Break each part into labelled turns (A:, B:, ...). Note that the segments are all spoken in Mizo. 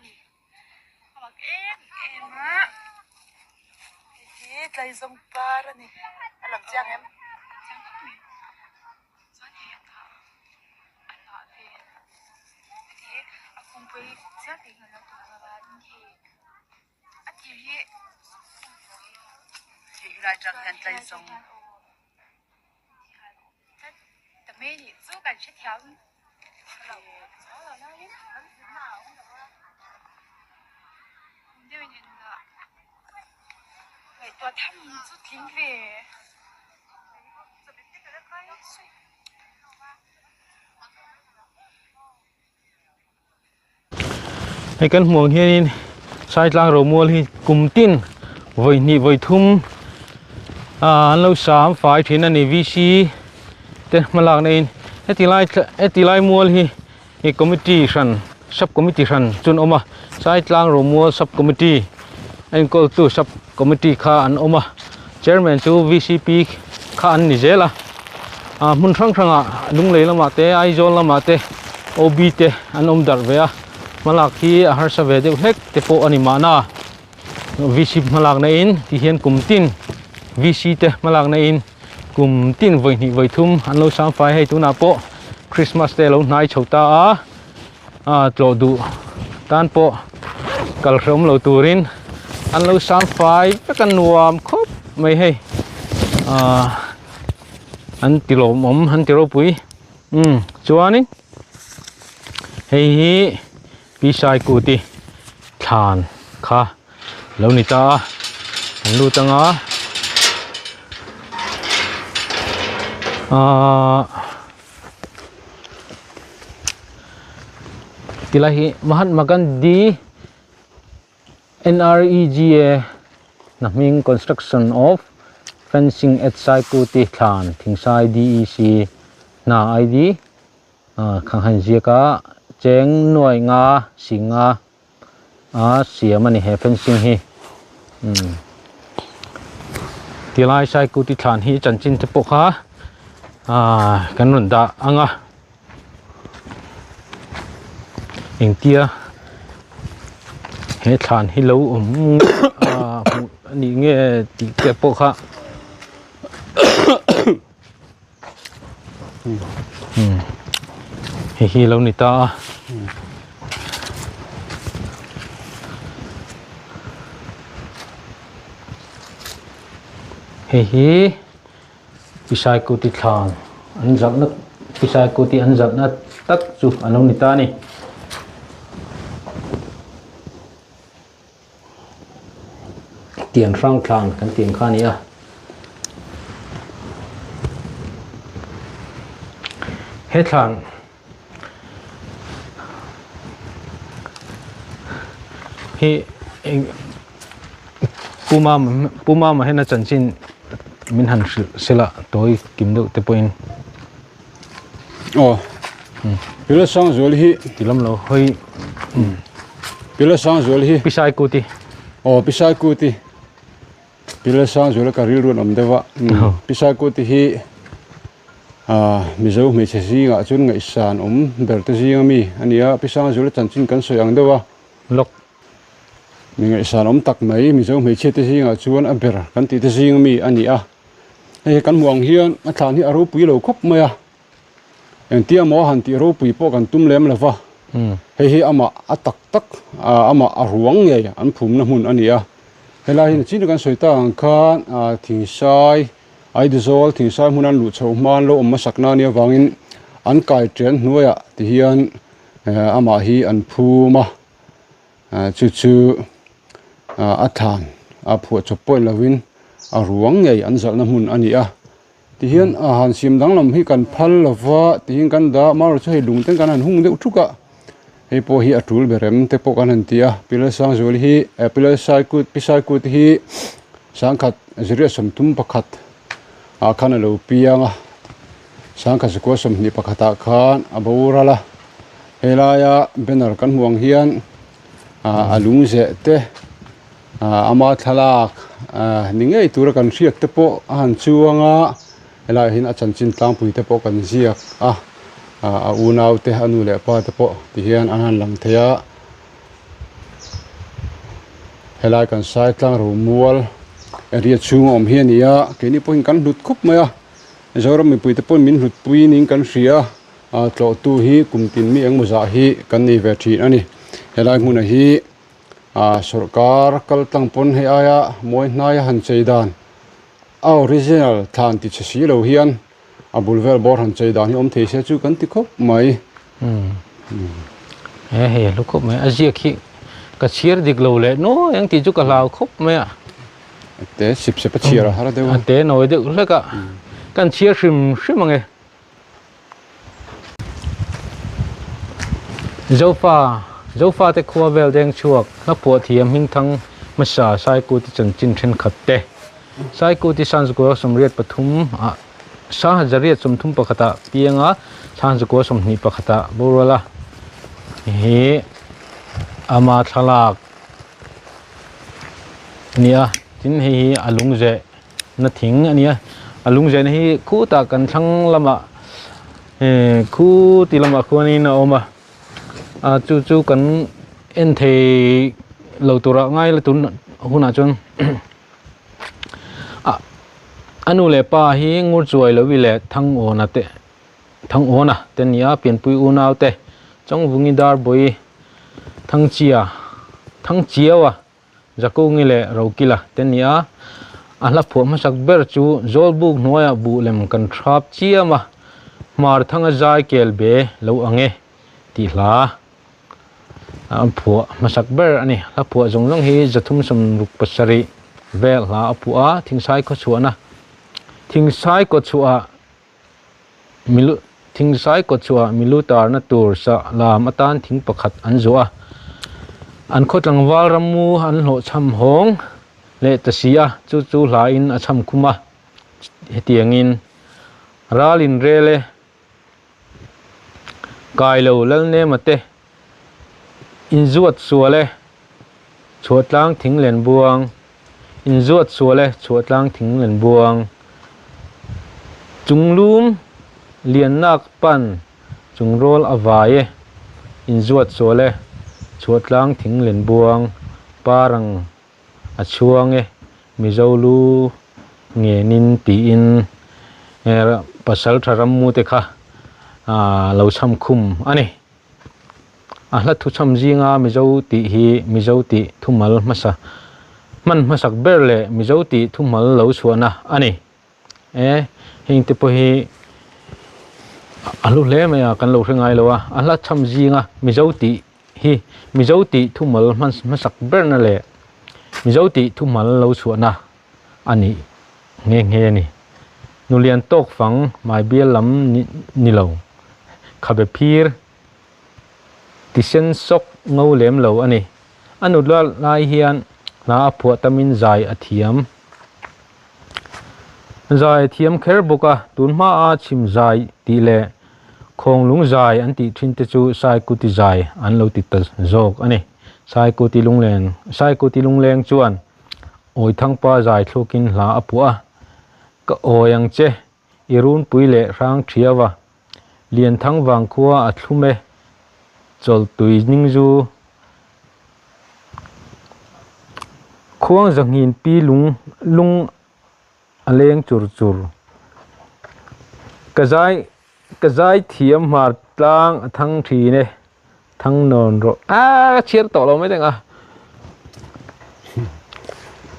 A: ni. A mak em em a.
B: Hei hi tlaizawng par a ni. A lang chiang em?
A: Chiang khawp mai. Chuan hei a hnah a hnah vel heti a kungpui chiang tih hi an lo ti lang a tin hei a tir hi
B: Hei helai atang hian tlaizawng
A: ta mai a nih chu kan hrethiam deuhin en lah ngaihtuah tham chu tling ve.
C: Hei kan hmuh ang hianin Saitlang Romual hi kum tin vawi hnih vawi thum ah an lo sam fai thin a ni V C te hmalak na in heti lai heti lai mual hi ih committee hran sub committee hran chu an awm a Saitlang Romual sub committee a enkawl tu sub committee kha an awm a chairman chu V C P kha an ni zel a ah hmun hrang hrang ah Lunglei lamah te Aizawl lamah te O B te an awm darh ve a hmalak hi a harsa ve deuh hlek te pawh a ni mahna V C hmalak na in ti hian kum tin V C te hmalak na in kum tin vawi hnih vawi thum an lo sang fai hei tunah pawh Christmas te a lo hnai chho ta a ah tlawh duh tan pawh kal hrehawm lo turin an lo sang fai vek a nuam khawp mai hei ah an ti lawmawm an ti ropui umm chuanin hei hi Pi Saikuti thlan kha lo ni ta a an lut anga ahh tilai hi Mahatma Gandhi N_R_E_G_A na hming construction of fencing at Saikuti thlan Thingsai D_E_C hna I_D ah khang han ziak a cheng nuai nga si nga a siam a ni he fencing hi umm tilai saikuti thlan hi chanchin te pawh kha ah kan rawn dah ang a engtia he thlan hi lo awm ah hmuh a nih nge tih te pawh kha. Hei hi lo ni ta a hei hi Pisaikuti thlan an zalhna Pisaikuti an zalhna tak chu a lo ni ta a ni. Tiang hrang thlan kan tih ang kha a ni a. He thlan hi eng Puma Puma Mahena chanchin min han hrilh sela tawi kim deuh te pawhin.
D: Aw Pila Sangzual hi
C: ti lam lo hawi
D: Pila Sangzual hi
C: Pisai Kuti
D: aw Pisai Kuti Pila Sangzual ka rilru an awm deuh a Pisai Kuti hi ah Mizo hmeichhe zingah chuan ngaihsan awm ber te zinga mi a ni a Pi Sangzuala chanchin kan sawi ang deuh a
C: lawk
D: mi ngaihsan awm tak mai Mizo hmeichhia te zingah chuan a ber kan tih te zinga mi a ni a. Hei kan hmuh ang hian a thlan hi a ropui lo khawp mai a, engtia maw han tih ropui pawh kan tum lem lo va, hei hi amah a tak tak amah a ruang ngei an phumna hmun a ni a, helai hi nachin kan sawi tak ang khan thingsai Aizawl thingsai hmun an luh chhoh hma an lo awm hmasak na nia vangin an kai ṭian hnuaiah ti hian amah hi an phum a, chu chu. A thlan a phuah chawp pawh lovin a ruang ngei an zalhna hmun a ni a tihian a han siam danglam hi kan phal lova tihian kan dah amaherawhchu chu hei lung ten kan han hung deuh thuk a hei pawh hi a tul ber em te pawh kan han ti a pillar sangzuali hi pillar sai kut pi sai kut hi sangkhat ziriat sawmthum pakhat ah khan a lo piang a sangkhat zakua sawmhnih pakhat ah khan a boral a helaia banner kan hmuh ang hian. A lung zeh te ama thlalak ni ngei tura kan hriat te pawh a han chuang a helaiah hian a chanchin tlangpui te pawh kan ziak a a unau te a nu leh pa te pawh ti hian an han lang thei a. Helai kan sai tlang romual area chhung a awm hi a ni a, keini pawhin kan hlut khawp mai a, Mizoram mipuite pawhin min hlut pui niin kan hria a, tlawhtu hi kum tin mi engemaw zah hi kan nei ve thin a ni. Helai hmuna hi ah sawrkar kal tlang pawn hei aia mawi hnaia han chei dan a original thlan ti chhe si lo hian a bul vel bawr han chei dan hi awm thei se chu kan ti khawp mai.
C: He hei a hlu khawp mai a ziak hi ka chhiar dik lo leh nuai ang tih chu ka hlau khawp mai a.
D: A te sip sep a chhiar a har deuh a.
C: A te nawi deuh hlek a kan chhiar hrim hrim ang e. Zofa Zofa te khua vel deng chhuak hlaphuah thiam hmingthang hmasa Saikuti chanchin thenkhat te. Saikuti Sanzukua 83 ah 1931 ah pianga Sanzukua 21 ah borual a hi ama thlalak a ni a tin hei hi a lungzeh na thing a ni a a lungzeh na hi khutah kan thlang lamah eh khu ti lamah khuanin a awm a a chu chu kan en thei lo turah ngai la tun hunah chuan. A nu leh pa hi ngur chuai lo i leh Thangawna te Thangawna te nia pianpui unau te Chawngvungi Darbawi Thangchia Thangchiaua Zakungi leh Rokila te nia a hla phuah hmasak ber chu Zawlbuk hnuaiah buh lem kan thrap chiam a Hmar Thanga zai kel be lo ang e tih hla. A phuah hmasak ber a ni. Hla phuah zawng zawng hi 367 vel hla a phuah a, Thingsai khawchhuahna Thingsai kawchhuah milu Thingsai kawchhuah milu tarna tur sa lam atan thing pakhat an zuah a, an khaw tlangval rammu an hlawhchham hawng leh ta si a, chu chu hlain a chham khum a, hetiangin ral inrel e. Kailo Lalnema te inzuat sual e, Chhuahtlang thing len buang Inzuat sual e, Chhuahtlang thing len buang Chunglum liannak pan chungrawl a vai e, Inzuat sual e, Chhuahtlang thing len buang Parang a chhuang e, Mizo lu ngenin tiin pasal tha rammu te kha lo chham khum a ni. A hla thu chham zinga Mizo tih hi Mizo tih thumal hmasa hman hmasak ber leh Mizo tih thumal lo chhuahna a ni. E, heng te pawh hi a hlu hle mai a, kan lo hre ngai lo a. A hla chham zinga Mizo tih hi Mizo tih thumal hmasak berna leh Mizo tih thumal lo chhuahna a nih nghe nghe a ni. Nulian tawk fang hmai bial lam ni lo, khabe phir ti sen sawk ngo lem lo a ni. A nula lai hian hla a phuah tamin zai a thiam. Zai a thiam kher bawk a, tun hmaa chhim zai tih leh Khawnglung zai an tih thin te chu Saikuti zai an lo ti ta zawk a ni. Saikuti lungleng Saikuti lungleng chuan Awithangpa zai thlukin hla a puah a, Ka awi ang che, i runpui leh hrang thiau a, Lianthang vangkhua a thlum e, chawlhtui ningzu Khuang zahngin pi lung lung a leng chur chur. Ka zai ka zai thiam hmar tlang a thang thin e, thang nawn rawh. A ka chhiar tawh lo mai teng a.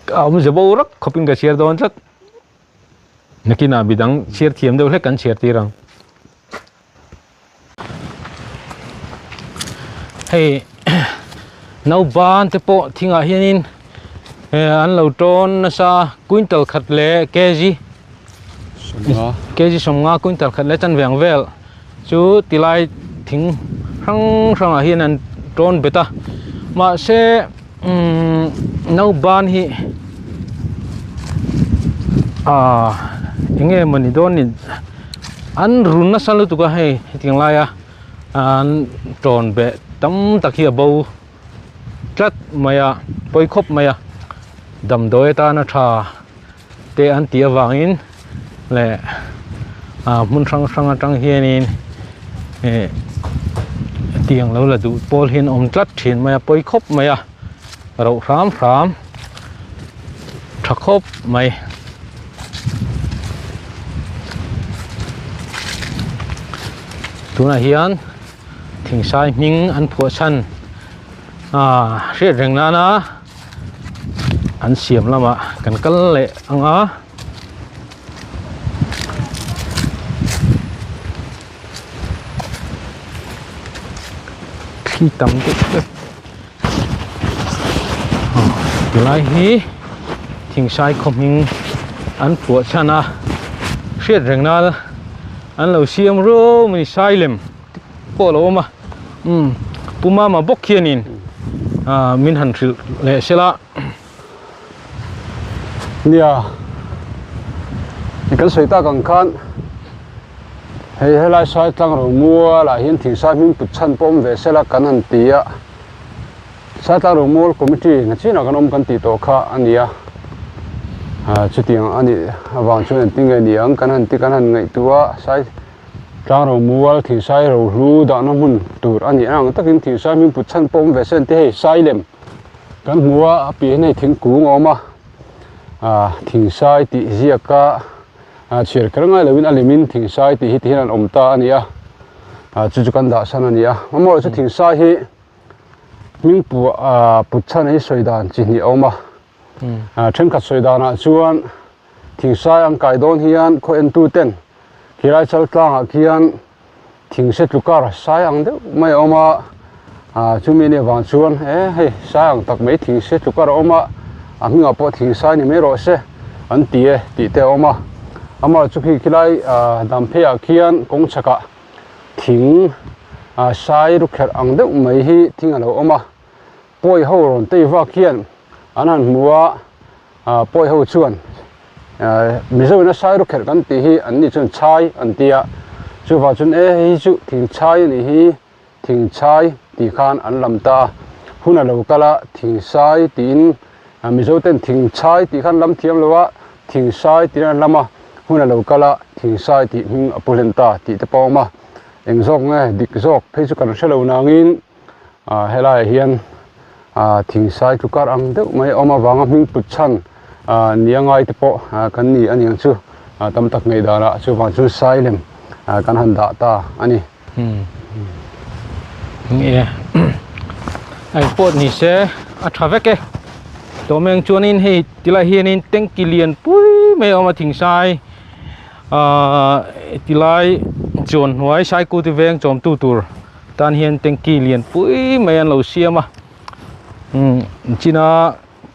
C: Ka awm ze bo rak khawpin ka chhiar dawn tlat. Nakinah midang chhiar thiam deuh hlek kan chhiar tir ang. Hei nauban te pawh thingah hianin an lo tawn nasa quintal khat leh kg kg sawmnga quintal khat leh chanve ang vel chu tilai thing hrang hrangah hian an tawn bet a mahse umm nauban hi ah eng nge mawni dawn ni. An run nasa lutuk a hei hetiang laia an tawn beh tam tak hi a bo tlat mai a pawi khawp mai a damdawi atana tha te an tih avangin leh ah hmun hrang hrang atang hianin eh tiang lo la duh pawl hi an awm tlat thin mai a pawi khawp mai a roh hram hram. tha khawp mai. Tunah hian thingsai hming an phuah chhan ah hriat reng nana an siam lamah kan kal leh ang a. Thli tam deuh deuh tilai hi thingsai khaw hming an phuah chhan a hriat reng nan an lo siam rum a ni sailem te pawh a lo awm a umm pu mama bawk hianin ah min han hrilh leh sela.
D: Nia, kan sawi tak ang khan hei helai sai tlang ro mual ah hian thingsai hming put chhan pawh awm ve sela kan han ti a, sai tlang ro mual committee na chinah kan awm kan tih tawh kha a ni a, ah chutiang a nih avang chuan engtin nge ni ang kan han ti kan han ngaihtuah a sai tlang ro mual thingsai rohlu dahna hmun tur a nih ang takin thingsai hming put chhan pawh awm ve se an ti hei sai lem. Kan hmu a a piah hian hei thingkung a awm a ah thingsai tih ziak a ah chhiar kher ngai lovin a lemin thingsai tih hi ti hian an awm ta a ni a ah chu chu kan dah san a ni a amaherawhchu chu thingsai hi hming puah ah put chhan hi sawi dan chi hnih a awm a ah thenkhat sawi danah chuan thingsai an kai dawn hian khaw entu ten khilai chal tlangah khian. Thing se tlukar sai ang deuh mai a awm a ah chumi nih avang chuan e hei sai ang tak mai thing se tlukar a awm a a hmingah pawh thing sai ni mai rawh se an ti e tih te a awm a amaherawhchu chu khi khilai ah dam pheiah khian kawng chhakah thing ah sai rukherh ang deuh mai hi thing a lo awm a pawi ho rawn tei vak hian an han hmu a ah pawi ho chuan Mizo ina sai rukherh kan tih hi an ni chuan chhai an ti a chuvang chuan e hei hi chu thing chhai a nih hi thing chhai tih khan an lam ta a hun a lo kal a thing sai tiin Mizo ten thing chhai tih khan lam thiam lo a thing sai tiin an lam a hun a lo kal a thing sai tih hming a pu hlen ta tih te pawh a awm a eng zawk nge dik zawk phei chu kan hre lo nangin ah helaiah hian ah thingsai tlukar ang deuh mai a awm avanga hming put chhan ah nia ngai te pawh ah kan ni a niang chu ah tam tak ngaih danah chuvang chuan sai lem ah kan han dah ta a ni.
C: Ni e engpawh ni se a tha vek e tawh chuanin hei tilai hianin tanki lian pui mai a awm a thingsai ah tilai chuan hnuai saikuti veng chawmtu tur. Tan hian tanki lian pui mai an lo siam a umm china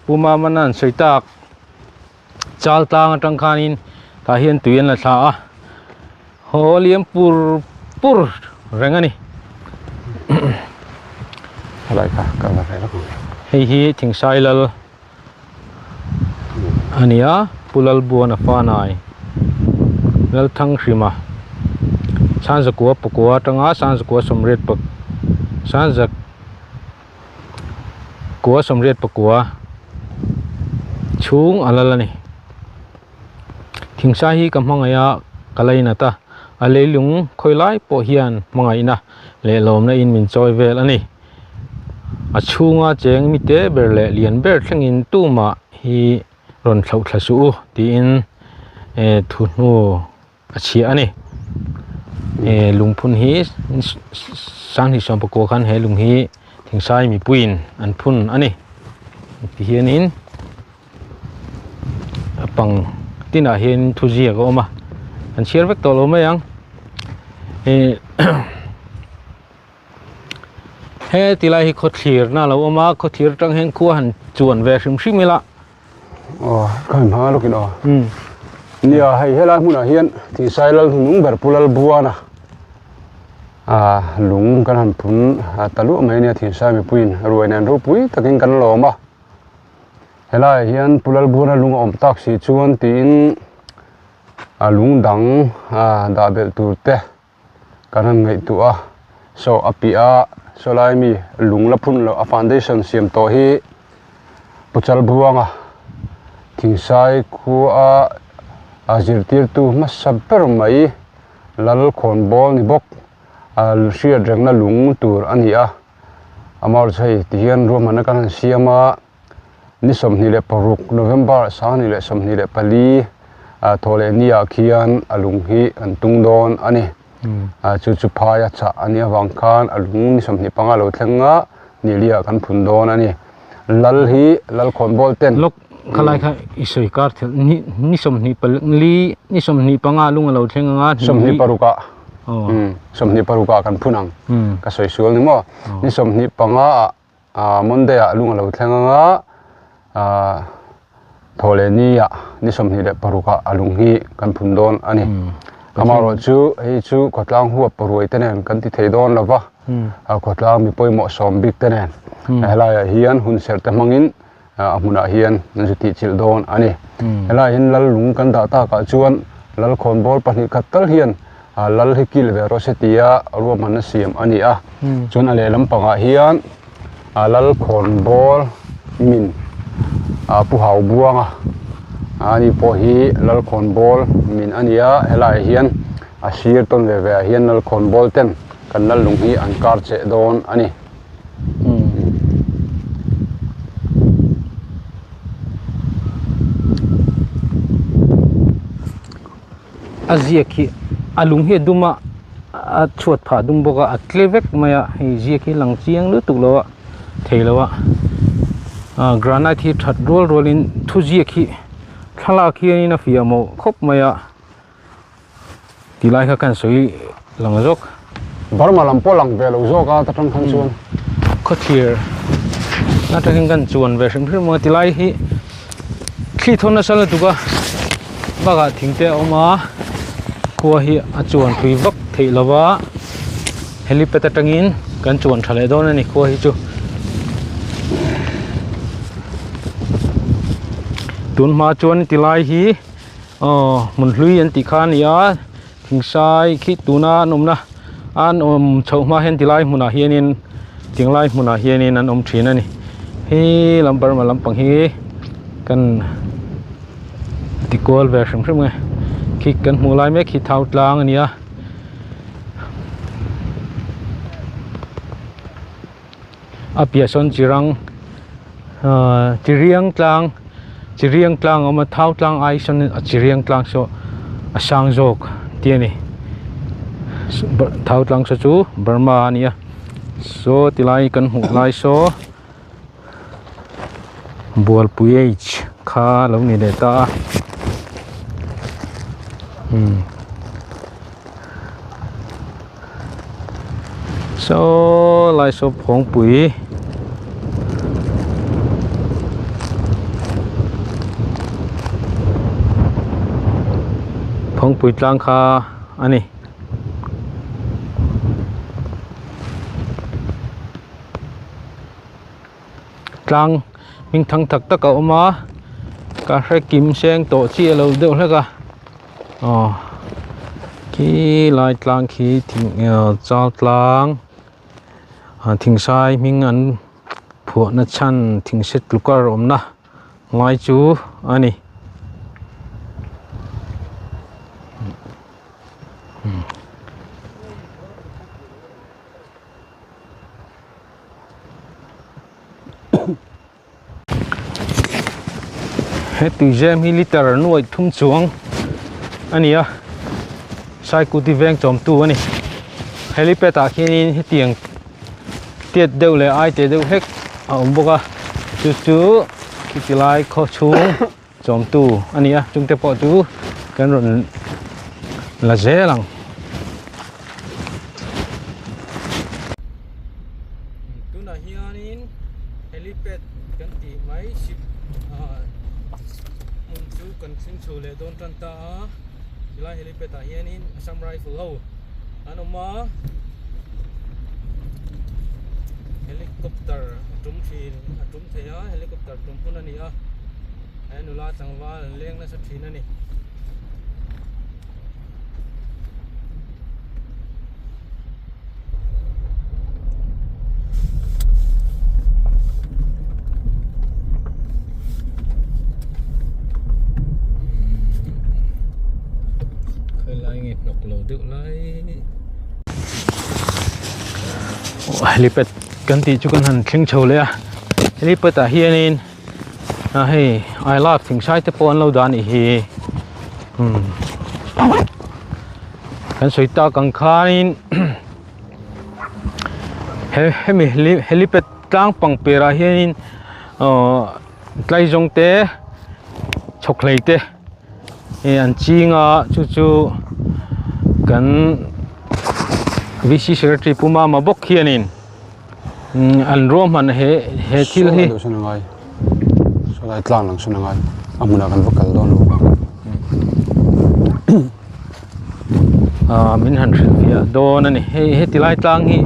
C: Pu Mamana an sawi tak chal tlang atang khanin tah hian tui an la thla a haw liam pur pur reng a ni hei hi Thingsai lal a ni a Pu Lalbuana Fanai Lalthanghrima Sanzakua pakua atanga Sanzakua sawmriat pak Sanzakua sawmriat pakua chhung a lal a ni thingsa hi ka hmangaih a ka lainat a a leilung khawi lai pawh hian hmangaihna leh lawmna in min chawi vel a ni. A chhunga cheng mite ber leh lian ber thlengin tumah hi rawn thlauh thla suh u tiin eh thu hnu a chhiah a ni eh lungphun hi sanghnih sawm pakua khan he lung hi thingsai mipuiin an phun a ni tihianin a pang tinah hian thuziak a awm a an chhiar vek tawh lo mai ang eh. He tilai hi khawthlir na lo awm a khawthlir atang hian khua han chuan ve hrim hrim ila.
D: Aw ka han hmang a lawkin aw. Nia hei helai hmunah hian Thingsai lal hnung ber Pu Lalbuana ah lung kan han phun ta luah mai ania Thingsai mipuiin ruai nen ropui takin kan lawm a. Helaiah hian Pu Lalbuana lung a awm tak si chuan tiin a lung dang ah dah belh tur te. Kan han ngaihtuah a, saw a piah a saw lai mi lung la phun loh a foundation siam tawh hi Pu Chalbuanga Thingsai khua a zirtirtu hmasa ber mai Lal Khawnbawl ni bawk a hriat rengna lung tur a ni a, amaherawhchu hei tihian ruahmanna kan han siam a. Ni 26 November 2024 thawhleh ni ah khian a lung hi an tung dawn a ni. Chu chu phai a chah a nih avang khan a lung ni 25 lo thleng a ni li ah kan phun dawn a ni. Lal hi Lal khawnbawl ten.
C: Lawk khalai kha i sawi kar thil ni ni 24 ni 25 lung a lo thleng anga
D: 26 ah 26 ah kan phun ang ka sawi sual ni maw ni 25 ah Aaa Monday ah lung a lo thleng ang a, aaa thawhleh ni ah ni 26 ah a lung hi kan phun dawn a ni. Amaherawh chu hei chu khawtlang huap paruai te nen kan ti thei dawn lo va, a khawtlang mi pawimawh sawm bik te nen helai ah hian hun serh te hmangin a hmunah hian an zu tih chilh dawn a ni. Helai ah hian lal lung kan dah tak ah chuan lal khawnbawl pahnih khat tal hian Lal hi kil ve rawh se tia ruahmanna siam a ni a, chuan a lehlam pangah hian Lal khawnbawl min Pu Hau Buanga ani pawh hi Lal khawnbawl min a ni a, helaiah hian a sir tawn ve ve ah hian Lal khawnbawl ten kan lal lung hi an kar cheh dawn a ni.
C: A ziak hi a lung hi a dum a a chhuat phah dum bawk a a tle vek mai a hei ziak hi lang chiang lutuk lo a thei lo a ah granite hi that rual rual in thu ziak hi thlalak hian in a fiah mawh khawp mai a tilai kha ka han sawi lang zawk.
D: Burma lam pawh lang ve lo zawk a ta tang khan chuan.
C: Khawthlir atangin kan chuan ve hrim hrim a tilai hi thli thawn nasa lutuk a bakah thing te a awm a khua hi a chuan tui vak theih lo va helipad atangin kan chuan tha leh dawn a ni khua hi chu tun hma chuan tilai hi aw hmun hlui an tih kha a ni a. Thingsai khi tuna an awmna an awm chhoh hma hian tilai hmunah hianin tinglai hmunah hianin an awm thin a ni he lam Burma lampang hi kan tikual ve hrim hrim nge khi kan hmuh lai mek hi thau tlang a ni a. A piah sawn chirang ahh chiriang tlang chiriang tlang a awm a thau tlang ai sawn a chiriang tlang saw a sang zawk tih a ni thau tlang saw chu Burma a ni a saw tilai kan hmuh lai saw Bualpui H kha lo ni leh ta a umm. Saw lai saw phawngpui phawngpui tlang kha a ni. Tlang hming thang tak tak a awm a ka hre kim seng tawh chiah lo deuh hlek a aw khi lai tlang khi thing ah chal tlang ah thingsai hming an phuah na chhan thingse tlukar awmna ngai chu a ni. He tuizem hi liter nuaih thum chuang a ni a saikuti veng chawmtu a ni helipad ah khianin hetiang tiat deuh leh ai te deuh hlek a awm bawk a chu chu khiti lai khaw chhung chawmtu a ni a chungte pawh chu kan rawn la zel ang. Tunah hianin helipad kan tih mai ship ah hmun chu kan thleng chho leh dawn tan ta a tilai helipad ah hianin Assam Rifle ho an awm a helicopter a tum thin a tum thei a helicopter tum hun a ni a he nula tlangval an leng nasa thin a ni. Khailai nge hnawk lo deuh lai helipad kan tih chu kan han thleng chho leh a helipad ah hianin. A hei I love thingsai te pawh an lo dah a nih hi umm kan sawi tak ang khanin he hemi helipad tlang pang perah hianin aww tlaizawng te chhawkhlei te eh an ching a chu chu kan V_C secretary Pu Mama bawk hianin umm an ruahman he he thil hi.
D: Sawlai tlang lang sawn a ngai a hmunah kan va kal dawn lo vang.
C: Aaa min han hrilh fiah dawn a ni hei heti lai tlang hi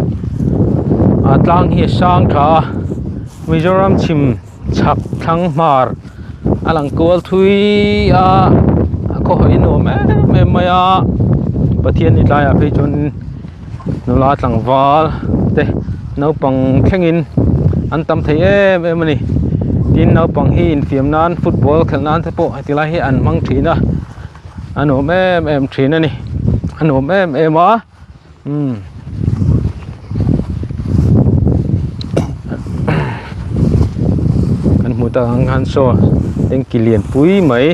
C: a tlang hi a sang tha a Mizoram chhim chhak thlang hmar a lang kual thui a a khaw hawi nuam em em mai a Pathian ni tlaiah phei chuan nula tlangval te naupang thlengin an tam thei em em a ni tin naupang hi infiam nan football khelh nan te pawh heti lai hi an hmang thin a a nuam em em thin a ni a nuam em em a umm kan hmuh tak ang khan saw tanki lian pui mai.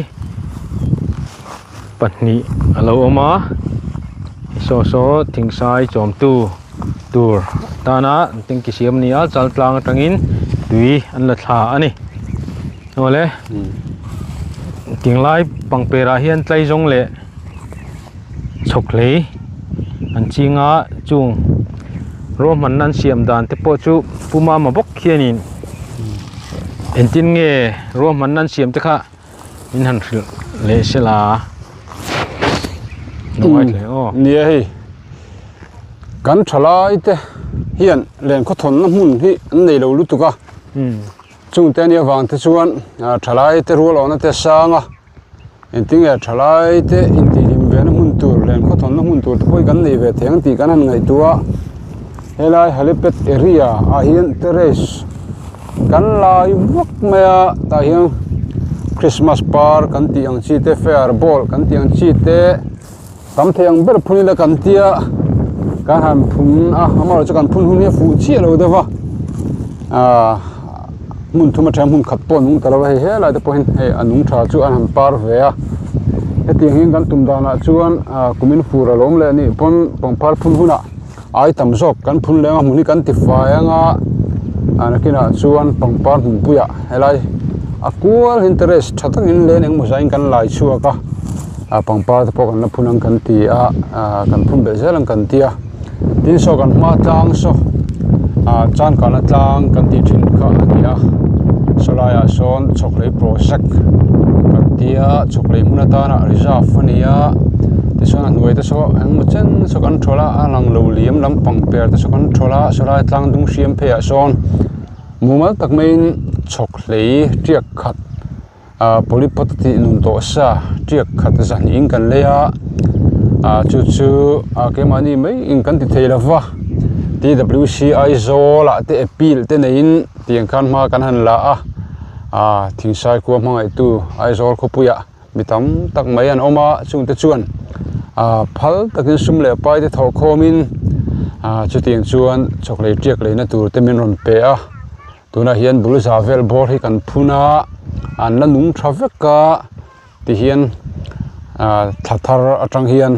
C: pahnih a lo awm a saw saw thingsai chawmtu tur tana tanki siam a ni a chal tlang atangin tui an la thla a ni awle tinglai pangper ah hian tlaizawng leh chhawkhlei an ching a chung ruahmanna an siam dan te pawh chu Pu Mama bawk hianin engtin nge ruahmanna an siam te kha. In han hrilh leh se la nuai hle aw.
D: Nia hei kan thalai te hian len khawthawnna hmun hi an nei lo lutuk a chungte ania avang te chuan thalai te rual awhna te a sang a engtinge thalai te intihhlim ve na hmun tur len khawthawnna hmun tur te pawh hi kan nei ve thei ang tih kan han ngaihtuah a helai helipad area ah hian terrace Kan lai vak mai a tah hian Christmas par kan tih ang chi te fair ball kan tih ang chi te tam thei ang ber phun ila kan tia kan han phun a amaherawhchu kan phun hun hi a fuh chiah lo deuh va ahh hmun thum atang hmun khat pawh a nung ta lo a hei helai te pawh hian hei a nung tha chu an han par ve a hetiang hian kan tum danah chuan ahh kumin fur a lawm leh a nih pawn pangpar phun hunah. Ai tam zawk kan phun leng a hmun hi kan ti fai ang a ah nakinah chuan pangpar hmunpuiah helai a kual hian terrace tha takin len engemaw zaiin kan lai chhuak a ah pangpar te pawh kan la phun ang kan ti a ah kan phun belh zel ang kan ti a tin saw kan hma tlang saw ah changkana tlang kan tih thin kha a ni a saw laiah sawn chhawkhlei project kan tia chhawkhlei hmun atana reserve a ni a tichuan a hnuai te saw engemaw chen saw kan thawl a a lang lo liam lampang per te saw kan thawl a sawlai tlang dung hriam pheiah sawn mumal tak maiin chhawk hlei tiak khat ah polypot tih nun tawh sa tiak khat zahnihin kan lei a ah chu chu ah keimahni mai in kan ti thei lova T W C Aizawl ah te appeal te neiin tiang khan hma kan han la a ah thingsai khua hmangaihtu Aizawl khawpuiah. Mi tam tak mai an awm a chungte chuan ah phal takin sum leh pai te thawh khawmin ah chutiang chuan chawkhlei tiak leina tur te min rawn pe a tunah hian bul za vel bawr hi kan phun a an la nung tha vek a tihian ah thla thar atang hian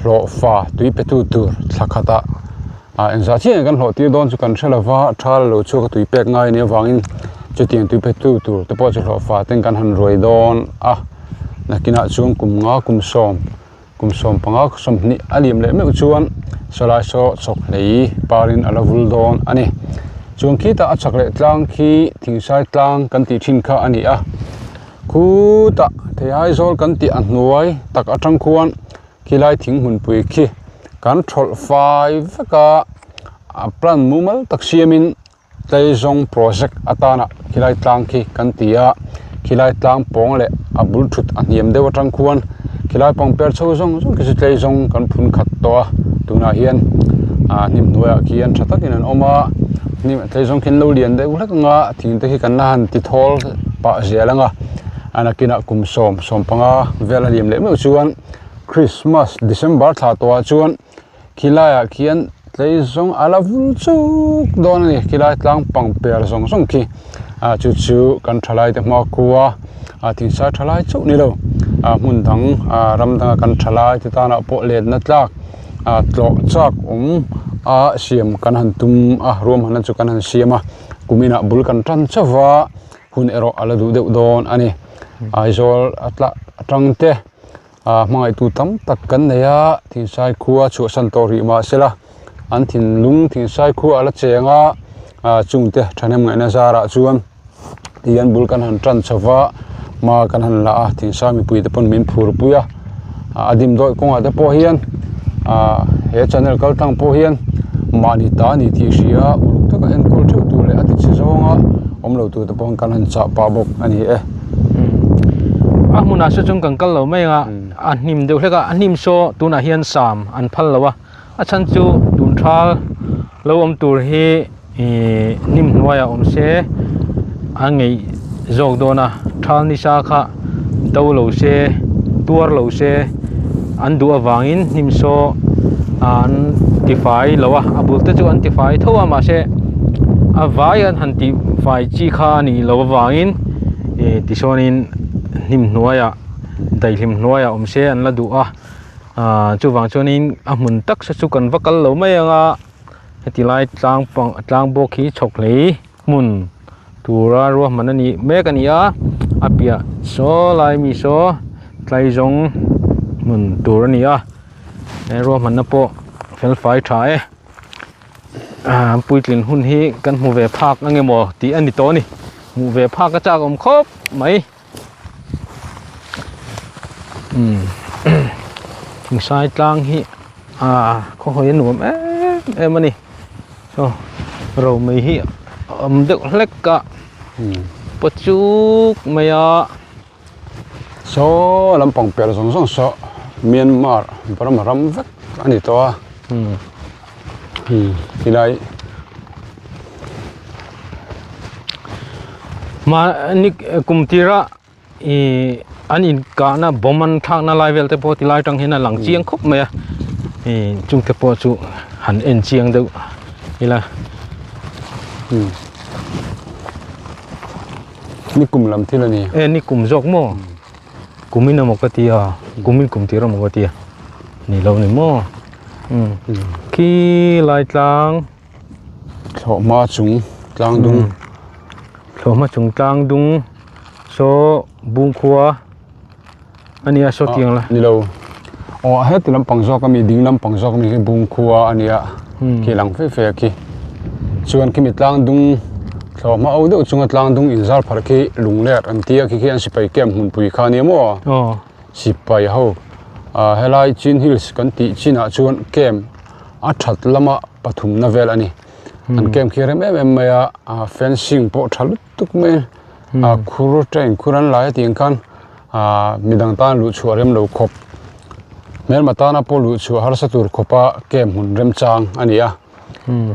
D: hlawh fa tui pe tu tur thla khatah ah engzah chiah nge kan hlawh tir dawn chu kan hre lo va tha la lo chhuak a tui pek ngai a nih avangin chutiang tui pe tu tur te pawh chu hlawh fa ten kan han ruai dawn a nakinah chuan kum nga kum sawm kum sawm panga sawmhnih a liam leh meuh chuan sawlai saw chhawk hlei parin a la vul dawn a ni chuan khitah a chhak leh tlang khi thingsai tlang kan tih thin kha a ni a khutah theihai zawl kan tih a hnuai tak atang khuan. Khilai thing hmunpui khi kan thawlh fai vek a a plan mumal tak siamin tleizawng project atana khilai tlang khi kan ti a khilai tlang pawng leh a bul thut a hniam deuh atang khuan khilai pangper chho zawng zawng khi chu tleizawng kan phun khat tawh a tunah hian ah hnim hnuaiah khian tha takin an awm a hnim tleizawng khi an lo lian deuh hlek ang a thing te khi kan la han ti thawl pah zel ang a a nakinah kum sawm sawm panga vel a liam leh meuh chuan. Christmas December thla tawhah chuan khilaiah khian. Tlei zawng a la vul chuk dawn a ni khilai tlang pang per zawng zawng khi ah chu chu kan thalai te hma khua ah thingsai thalai chauh ni lo ah hmun dang ah ram danga kan thalai te tanah pawh letna tlak ah tlawh chak awm a siam kan han tum a ruahmanna chu kan han siam a kum inah bul kan tan chauh va hun erawh a la duh deuh dawn a ni Aizawl a tlah atang te. Ah hmangaihtu tam tak kan nei a thingsai khua chhuahsan tawh rih mah sela an thinlung thingsai khua a la cheng a ah chungte thahnem ngaihna zarah chuan tihian bul kan han tan chho va hma kan han la a thingsai mipui te pawn min phur pui a a dimdawi kawngah te pawh hian ah he channel kal tlang pawh hian mahni ta a ni tih hria a uluk taka enkawl theuh tur leh a ti chhe zawnga awm lo tur te pawh kan han chah pah bawk a ni e.
C: A hmunah saw chuan kan kal lo mai ang a, a hnim deuh hlek a, a hnim saw tunah hian sam an phal lo a, a chhan chu tun thal lo awm tur hi ihh hnim hnuaiah awm se a ngeih zawk dawn a, thal nisa kha do lo se tuar lo se an duh avangin hnim saw an tifai lo a, a bul te chu an tifai tho a mahse a vai an han tihfai chi kha a nih loh avangin ih tichuanin hnim hnuaiah daihlim hnuaiah awm se an la duh a ah chuvang chuanin a hmun tak se chu kan va kal lo mai ang a heti lai tlang pang tlang bawk hi chhawk hlei hmun tura ruahman a nih mek a ni a a piah saw lai mi saw tlai zawng hmun tur a ni a he ruahmanna pawh fel fai tha e. Ah puitlin hun hi kan hmu ve phak ang emaw tih a ni tawh a ni hmuh ve phak a chak awm khawp mai umm thingsai tlang hi ah khawhawi a nuam em em a ni saw romei hi a awm deuh hlek a paw chuk mai a.
D: Saw lampang per zawng zawng saw Myanmar Burma ram vek a ni tawh a tilai
C: Mahni kum tira ih an inkahna bomb an thlakna lai vel te pawh tilai atang hian a lang chiang khawp mai a ih chungte pawh chu han en chiang deuh ila.
D: Ni kum lam thil a ni.
C: E ni kum zawk maw? Kumin emaw ka ti a, kumin kum tir emaw ka ti a. Ni lo ni maw? Um. Khi lai tlang.
D: Thlawhhma chung tlang dung.
C: Thlawhhma chung tlang dung. Saw Bungkhua a nia saw tiang la.
D: Ni lo. Aw heti lampang zawk ami ding lampang zawk ami khi Bungkhua a nia. Khi lang fe fe a khi. Chuan khimi tlang dung thlawhhma au deuh chunga tlang dung inzar pharh khi lungler an tia khi khi an sipai camp hmunpui kha a nia maw? Sipai ho helai Chin Hills kan tih chinah chuan camp a that lama pathumna vel a ni. An camp khi rem em em mai a fencing pawh tha lutuk. tuk mai a khur train khur an lai a tih ang khan ah midang tan luh chhuah rem lo khawp hmelma tana pawh luh chhuah harsa tur khawpa camp hmun remchang a ni a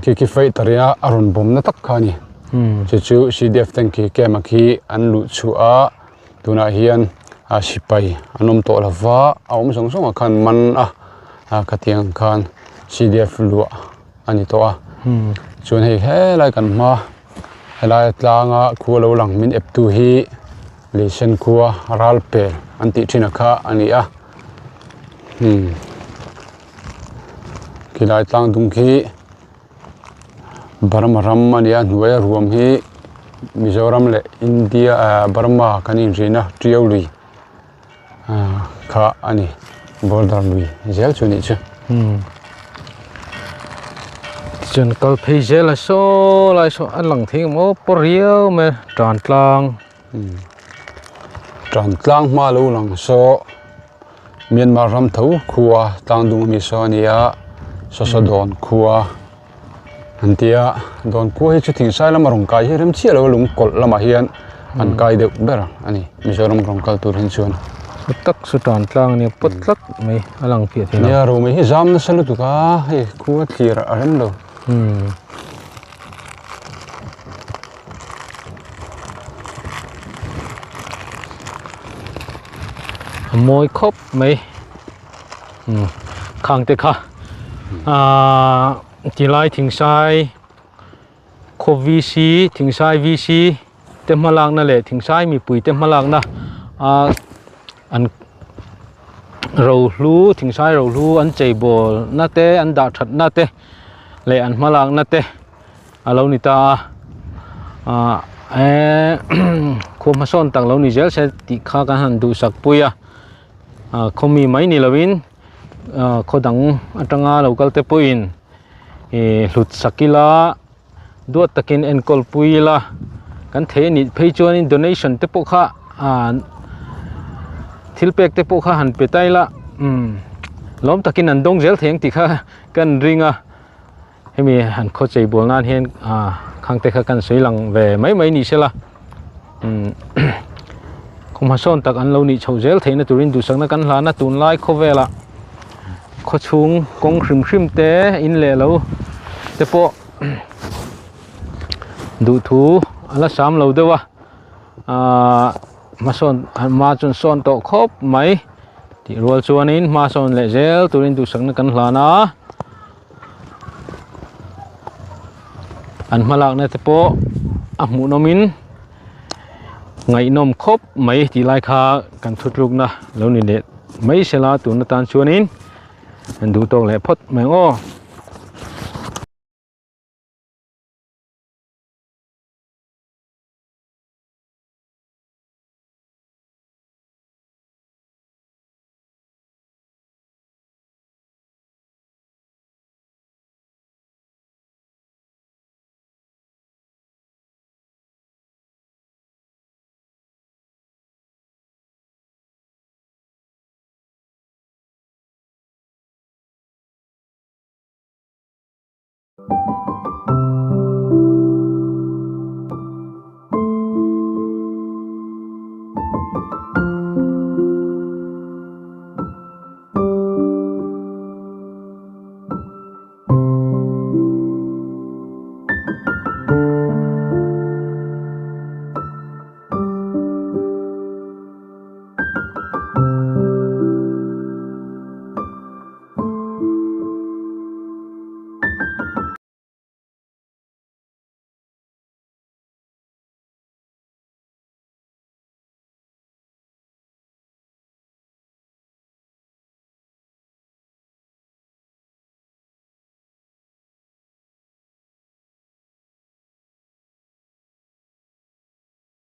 D: khi khi feih ta rih a a rawn bawmna tak kha a ni chu chu C_D_F ten khi camp a khi an luh chhuah a tunah hian ah sipai an awm tawh lova a awm zawng zawng ah khan man a ah khatiang khan C_D_F luah a ni tawh a chuan hei helai kan hma. Helai tlanga khua lo lang min ep tu hi Leisen khua ral pel an tih thin a kha a ni a hmm khilai tlang dung khi Burma ram a ni a hnuaia ruam hi Mizoram leh India ah Burma kan inrina Tiau lui. Kha a ni border lui zel chu nih chu.
C: Tichuan kal phei zel a saw lai saw a lang thei ang maw paw riau mai a tan tlang.
D: Tan tlang hma lo lang saw Myanmar ram tho khua tlang dung ami saw a ni a Sawsawdawn khua. An ti a, dawn kua hi chu thingsai lama rawn kai hi rem chiah lo a lung kawlh lamah hian an kai deuh ber a ni Mizoram rawn kal tur hin chuan.
C: Chu tak chu tan tlang a nia pawt tlat mai a lang piah thei lo.
D: Nia ro mai hi zam nasa lutuk a hei khua thlir a rem lo.
C: Umm. A mawi khawp mai. Umm khang te kha aaa. Tilai Thingsai khaw VC Thingsai VC te hmalakna leh Thingsai mipui te hmalakna a an rohlu Thingsai rohlu an cheibawl na te an dah that na te leh an hmalakna te a lo ni ta a ah eee khua hmasawn tak lo ni zel se tih kha kan han duhsak pui a ah khaw mi mai ni lovin ah khaw dang atanga lo kal te pawhin ih hlut sak ila duat takin enkawl pui ila kan thei anih phei chuanin donation te pawh kha ah thil pek te pawh kha han pe ta ila umm lawm takin an dawng zel thei ang tih kha kan ring a. Hemi han khaw chei bawl nan hian ah khang te kha kan sawi lang ve mai mai ni sela umm khaw hmasawn tak an lo nih chhoh zel theihna turin duhsakna kan hlan a tunlai khawvelah khaw chhung kawng hrim hrim te in leh lo te pawh duhthu a la sam lo deuh a ahh hmasawn hma chuan sawn tawh khawp mai tih rual chuanin hma sawn leh zel turin duhsakna kan hlan a. An hmalakna te pawh a hmuhnawm in ngaihnawm khawp mai tih lai kha kan thutlukna lo ni leh mai sela tun atan chuanin an duh tawk leh phawt mai ang aw.